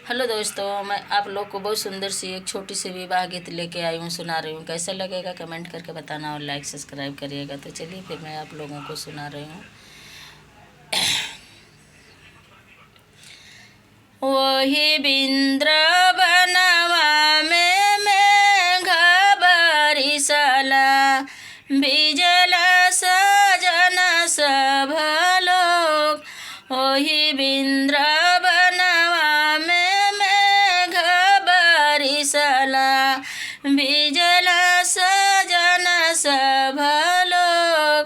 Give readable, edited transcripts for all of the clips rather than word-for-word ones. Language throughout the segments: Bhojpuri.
हेलो दोस्तों, मैं आप लोग को बहुत सुंदर सी एक छोटी सी विवाह गीत लेके आई हूँ, सुना रही हूँ। कैसा लगेगा कमेंट करके बताना और लाइक सब्सक्राइब करिएगा। तो चलिए फिर मैं आप लोगों को सुना रही हूँ। वही बिंद्रवनवा में मेघ बरिसला, बिजला सजन सब लोग। वही बिंद्रवनवा में मेघ बरिसला, बिजला सजन सब लोग।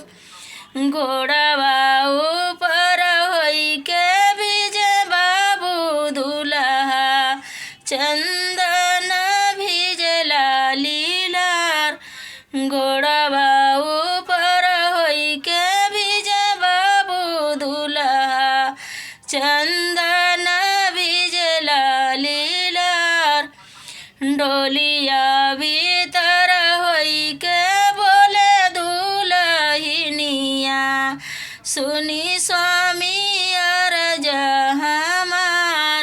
घोड़वा ऊपर होई के भिजे बाबू दुल्हा, चंदन भिजला लीलार। घोड़वा ऊपर होई के भिजे बाबू दुल्हा, चंदन भिजला लीलार। डोलिया भीतर होई के बोले दुलहिनिया, सुनी स्वामी अरज हमार।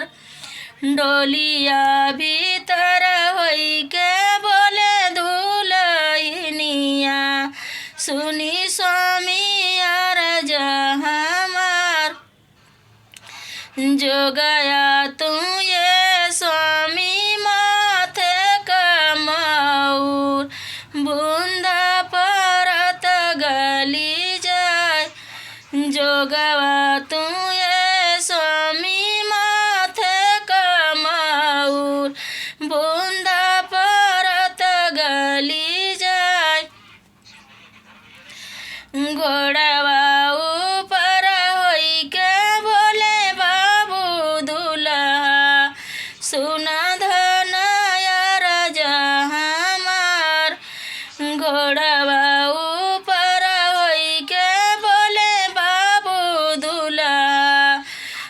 डोलिया भीतर होई के बोले दुलहिनिया, सुनी स्वामी अरज हमार। जो गया तू ये स्वामी माथे कमाऊर, बूंदा परत गली जाए। जो गवा तू ये स्वामी माथे कमाऊर, बूंदा परत गली जाए। घोड़वा ऊपर होई के भोले बाबू दुल्हा, सुना धन अरज हमार। घोड़वा ऊपर होई के भोले बाबू दुल्हा,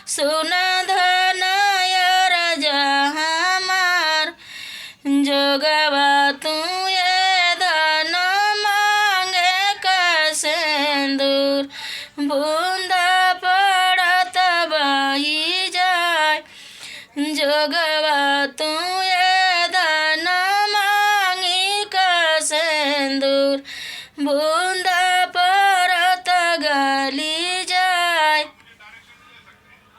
सुना धन अरज हमार। जोगवा तू ये धन मांगे कसेंदूर, बूंदा पड़त बही जाए। जोगवा तू